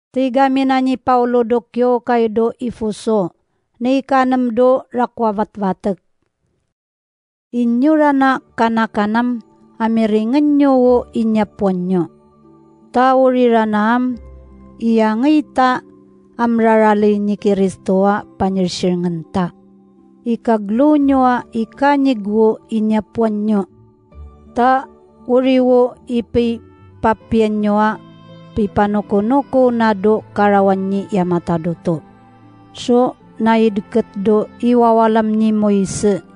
Tigaminani Paulo do kyo do Ifuso, neikanam do rakwavatvatek. Inyurana kanakanam amiringenyo inyaponyo. Tauriranam iyangaita amrarali ni Kristoa panyirsirngenta. Ikaglunyoa ikanigwo inyaponyo. Ta uriwo ipi papienyoa pipanukunuku nado karawanyi yamatadoto. So naidket do iwawalam ni Moise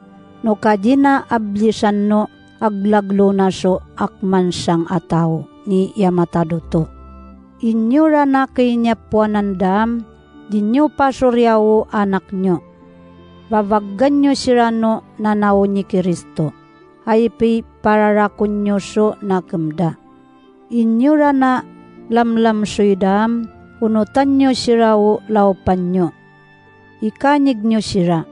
no kajina ablisan no aglaglo so akmansang ataw ni yamatadoto. Inyura na kinyapuanan dam, dinyo pasuryawo anak nyo. Vavaggan nyo sirano nanawo ni Kristo. Ay pararakun nyo so nakemda. Inyura na lamlam suidam, unutan nyo sirawo laupan nyo. Ikanig nyo sira.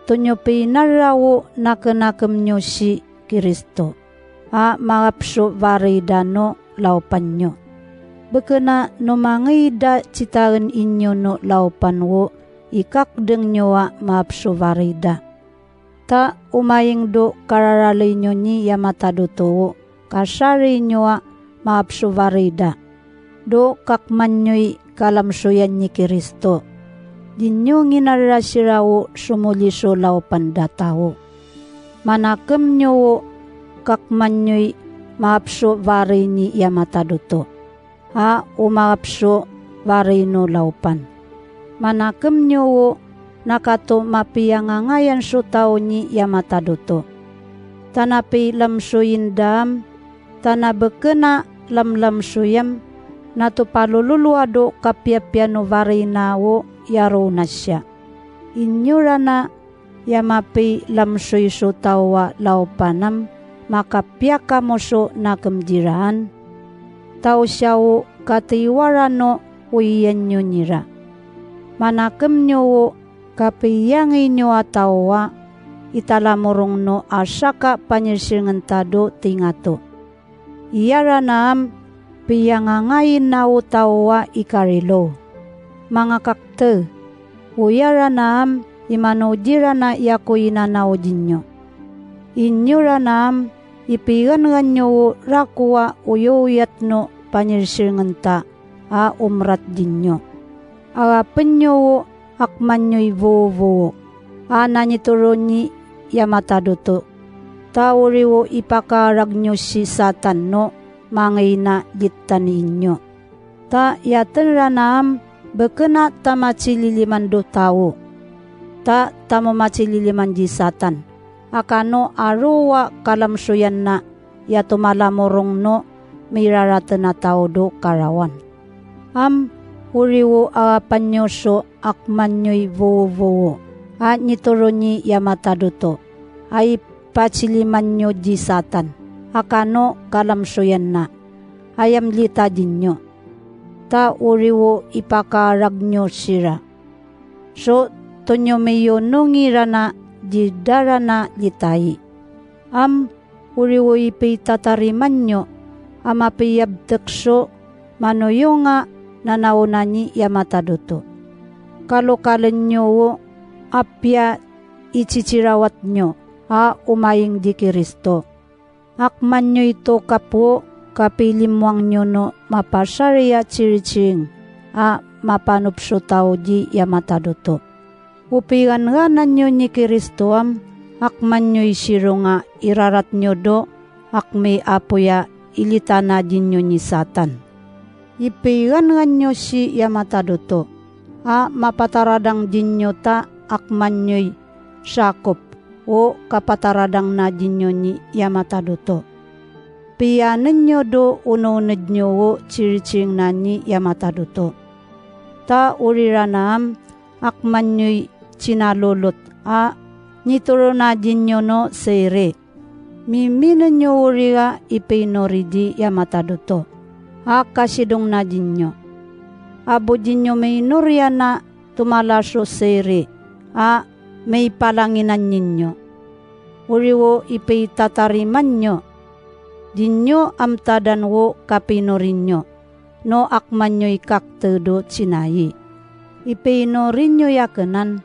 Tunyo pinarawo nakenakem nyo si Kristo. A maapso varidano laupan nyo. Bekena no mangaida citaen inyo no laupan wo ikakdeng nyoa maapso varida. Ta umayeng do kararalay nyo ni yamatadotowo kasari nyoa maapso varida. Do kakmanyoy kalamsuyan ni Kristo. Dinyo nginarasirawo sumuliso laupan datawo. Manakem nyo kakmanyoy maapso vari ni yamatadoto. A umaapso varino laupan. Manakem nyo nakato mapiyangangayan so tao ni yamatadoto. Tanapi lamsuyin dam, tanabekena lamlamsuyam, natupalululuado kapiapiano varinawo yaruna siya. Inyurana yamapi lamsuy so tawa laupanam, makapiaka mo so nakemdiraan. Tao siyawo katiwarano uiyan nyo nira. Manakem nyo kapiyangin nyo atawa italamurong no asaka panyirsirngentado tingato. Iyaranam piyangangayin nao tawa ikarilo. Mga kakte, uyaranam imanudirana yakuyinanao dinyo. Inyuranam ipigangan nyo rakuwa uyuyat no panyirsirngenta a umrat dinyo. Agapen nyo akman nyo'y vuo-vuo. A nanituro ni yamatadoto. Tauriwo ipakarag nyo si Satan no mangina gitan inyo. Ta yaten ranam bekena tamacililiman do tao. Ta tamumacililiman di Satan. Akano aruwa kalamsuyan na yatumalamurong no miraratan na tao do karawan. Am uriwo agapan nyo so akman nyo'y vuo-vuo. A nituro ni yamatadoto. Ay paciliman nyo di Satan. Akano kalamsuyan na. Ayam lita din nyo. Ta uriwo ipakarag nyo sira. So tonyo mayo nungira na di darana litai. Am uriwo ipitatariman nyo. Amapiyabtekso manuyunga nanauna ni yamatadoto. Kalokalen nyo apya ichichirawat nyo a umaying di Kristo. Akman nyo ito kapo kapilimuang nyo no mapasariya chirichiring a mapanupso tao di yamatadoto. Upigan-ganan nyo ni Kristo am akman nyo isiro nga irarat nyo do akmi apoya ilitana din nyo ni Satan. Ipigan-gan nyo si yamatadoto a mapataradang din nyo ta akman nyo'y sakop o kapataradang na din nyo ni yamatadoto. Piyanan nyo do ununod nyo o chirichiring na ni yamatadoto. Ta uriranam akman nyo'y sinalulot a nituro na din nyo no sere. Miminan nyo uriga ipinori di yamatadoto. A kasidong na din nyo. Abo din nyo may nurya na tumalaso sere. A may palanginan ninyo. Uriwo ipaitatariman nyo. Dinyo amtadan wo kapinorin nyo. no akman nyo ikaktedo cinayi. Ipinorinyo yakenan,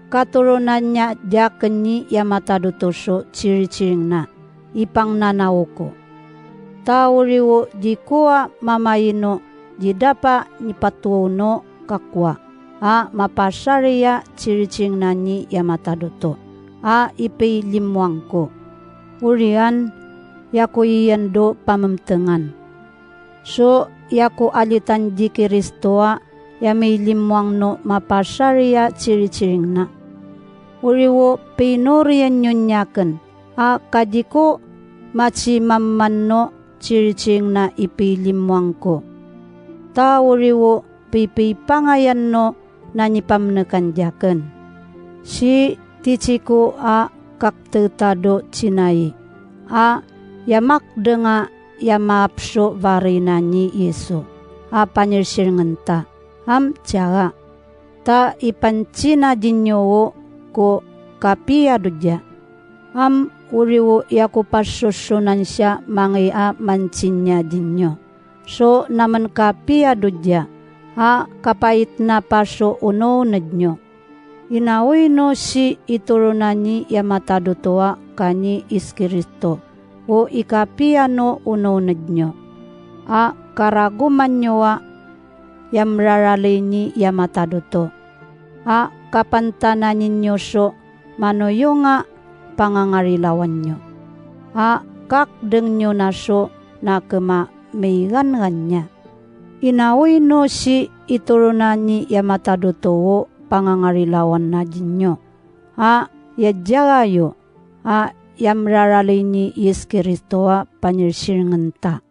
katurunan niya jaken ni yamatadutoso ciri-ciring na, ipang nanawoko. Tauriwo jikuwa mamayino jidapa nipatuno kakwa, a mapasariya ciri-ciring na ni yamataduto, a ipilimuangko. Urian, yaku iyendo pamemtengan. So, yaku alitan di Kristoa, yami limuang no mapasaria ciri-ciring na. Uriwo pinurian nyunyaken, a kadiko maci mamman no ciri-ciring na ipilimuang ko. Ta uriwo pipi pangayan no nanipamnekan jaken. Si ticiku a kaktetado cinai, a yamak denga yamapso varinani Yesu, a panyirsiringenta. Am jaga ta ipancina jinyowo ko kapia duja. Am uriwo yaku pasusunan siya mangi a mancinya jinyo. So naman kapia duja a kapait na paso uno nednyo. Inawi no si iturunani yamatadutoa kani iskiristo o ikapia no uno nednyo. A karaguman nyoa yamraralini yamataduto. A kapantana ninyo so manoyo nga pangangarilawan nyo. A kakdeng nyo na so na kema meigan nya. Inawi no si iturunani yamataduto wo pangangarilawan na jinyo. A yajagayo a yamraralini Yesu Kristoa panyirsiringenta.